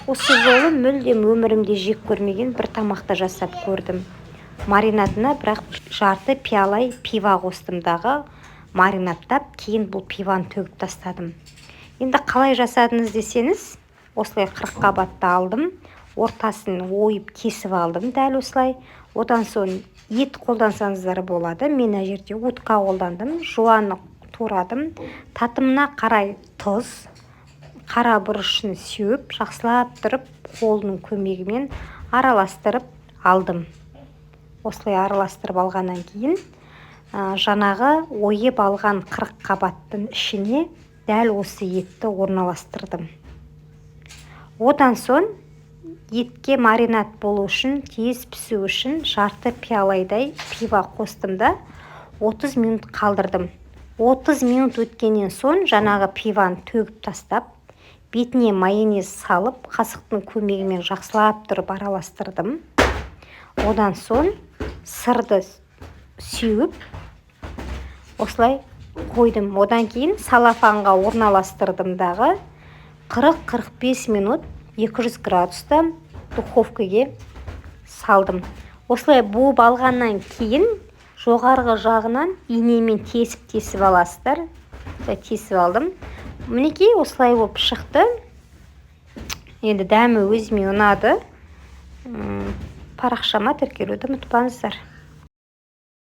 Осы жолы мүлдем өмірімде жеп көрмеген бір тамақты жасап көрдім. Маринадына бірақ жарты пиала пиво қостым дағы, маринадтап, кейін бұл пивоны төгіп тастадым. Енді қалай жасадыңыз десеңіз, осылай қырыққабатты алдым, ортасын ойып, кесіп алдым дәл осылай. Одан соң ет қолдансаңыздар болады, мен мына жерде утка қолдандым. Жуаны турадым, татымына қарай тұз, қара бұрышын сеуіп, жақсылап тұрып қолының көмегімен араластырып алдым. Осылай араластырып алғаннан кейін жаңағы ойып алған қырыққабаттың ішіне дәл осы етті орналастырдым. Одан соң етке маринад болу үшін, тез пісу үшін жарты пиалайдай пиво қостым да, 30 минут қалдырдым. 30 минут өткеннен соң жаңағы пивоны төгіп тастап, бетіне майонез салып, қасықтың көмегімен жақсылап тұрып араластырдым. Одан соң сырды сеуіп, осылай қойдым. Одан кейін салафанға орналастырдым дағы, 40-45 минут 200 градуста духовкаге салдым. Осылай буып алғаннан кейін жоғарғы жағынан инемен тесіп-тесіп аласыздар. Тесіп алдым, мінекей, осылай болып шықты. Енді дәмі өзіме ұнады. Парақшама тіркелуді ұмытпаңыздар.